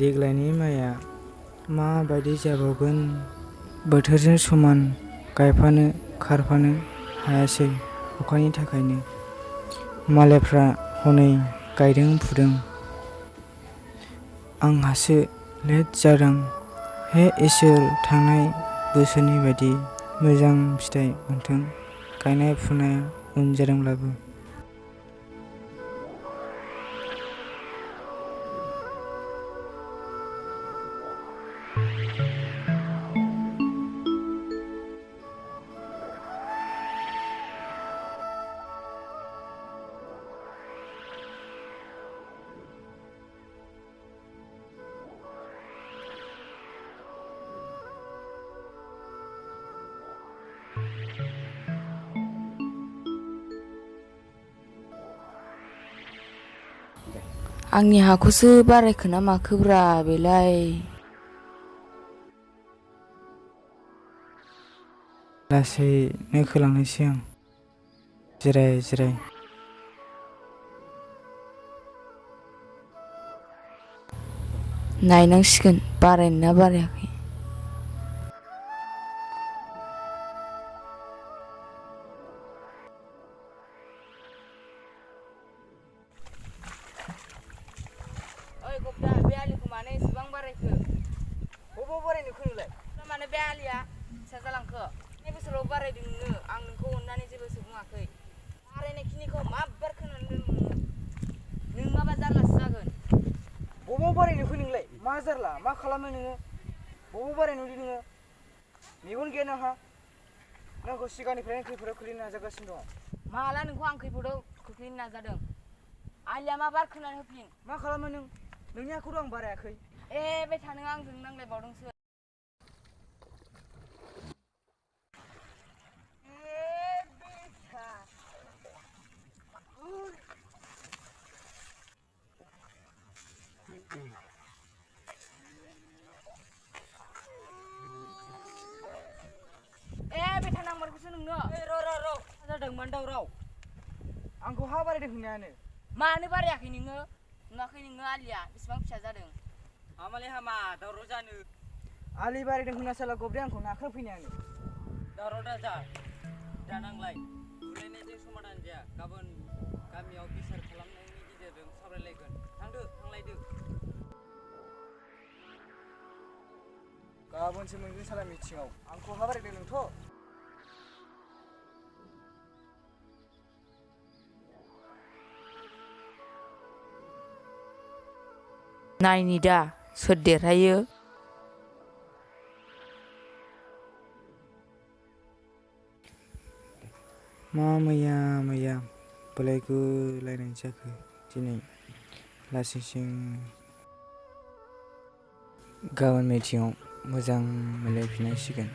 देग्लायनि माइया माबायदि जाबावगोन। बोथोरजों समान गायफानो खारफानो हायासै अखानि थाखायनो। मालायफ्रा हनै गायदों फुदों, आंहासो लेट जादों। हे इसोर, थांनाय बोसोरनि बायदि मोजां फिथाइ मोनथों। गायनाय फुनाया उन जादोंब्लाबो। आंनि हाखौसो बारायखोना माखोब्रा बेलाय। लासैनो खोलांनोसै आं जिराय जिराय। नायनांसिगोन बारायना बारायाखै। ओइ गब्दा, बे आलिखौ मानो एसेबां बारायखो? बबाव बारायनोखो नोंलाय? मानो बे आलिया फिसा जालांखो? बे बोसोराव बारायदों नोङो, आं नोंखौ अननानै जेबोसो बुङाखै। बारायनायखिनिखौ माबबार खोनानो नोङो? नोङाबा जारलासो जागोन। बबाव बारायनोखो नोंलाय? मा जारला? मा खालामो नोङो? बबाव बारायनो नुदों नोङो? मेगन गैया नोंहा? नोंखौ सिगांनिफ्रायनो खैफोदाव खोख्लैनो नाजागासिनो दङ। माला नोंखौ आं खैफोदाव खोख्लैनो नाजादों? आलिया मा बार खोनानै होफिन। मा खालामो नों? नोंनि हाखौथ' आं बारायाखै। बे थानो आंजों नांलायबावदोंसो। बेथा नांमारगौसो नोंनो। र' जादों मानो दावराव? आंखौ हा बारायदों होननायानो। मानो बारायाखै नोङो? नुवाखै नोङो आलिया बेसेबां फिसा जादों? हामालाय हामा दावराव जानो। आलि बारायदों होनना साला गब्राया आंखौ नाख्रेबफैनायानो। दावराव दाजा, दानांलाय। बुलायनायजों समाधान जाया। गाबोन गामियाव बिसार खालामनायनि गेजेरजों सावरायलायगोन। थांलायदो। गाबोनसो मोनगोन साला मिथिङाव। आंखौ हा बारायदों नोंथ'? नायनि दा सोर देरहायो। मा मैया बोलायगुलायनाय जाखो दिनै लासिंसिं। गाबोन मिथिङाव मोजां मोनलायफिननांसिगोन।